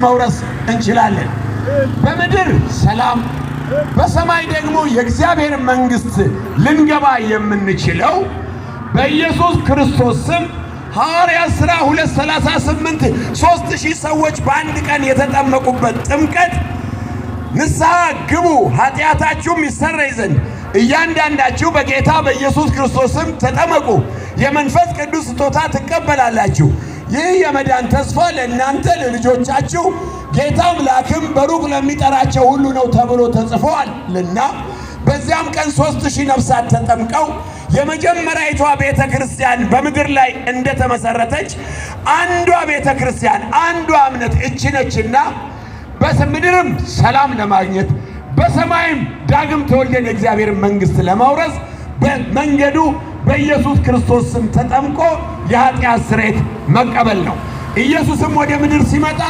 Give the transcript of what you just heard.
መውረስ እንችላለን። በምድር ሰላም፣ በሰማይ ደግሞ የእግዚአብሔር መንግሥት ልንገባ የምንችለው በኢየሱስ ክርስቶስ ስም። ሐዋርያት ሥራ 2:38 3000 ሰዎች በአንድ ቀን የተጠመቁበት ጥምቀት፣ ንስሐ ግቡ ኃጢአታችሁም ይሰረይ ዘንድ እያንዳንዳችሁ በጌታ በኢየሱስ ክርስቶስ ስም ተጠመቁ፣ የመንፈስ ቅዱስ ስጦታ ትቀበላላችሁ። ይህ የመዳን ተስፋ ለእናንተ፣ ለልጆቻችሁ፣ ጌታ አምላክም በሩቅ ለሚጠራቸው ሁሉ ነው ተብሎ ተጽፏልና፣ በዚያም ቀን 3000 ነፍሳት ተጠምቀው የመጀመሪያይቷ ቤተ ክርስቲያን በምድር ላይ እንደተመሰረተች፣ አንዷ ቤተ ክርስቲያን፣ አንዷ እምነት እች ነችና፣ በምድርም ሰላም ለማግኘት በሰማይም ዳግም ተወልደን የእግዚአብሔር መንግሥት ለማውረስ በመንገዱ በኢየሱስ ክርስቶስ ስም ተጠምቆ የኃጢአት ስርየት መቀበል ነው። ኢየሱስም ወደ ምድር ሲመጣ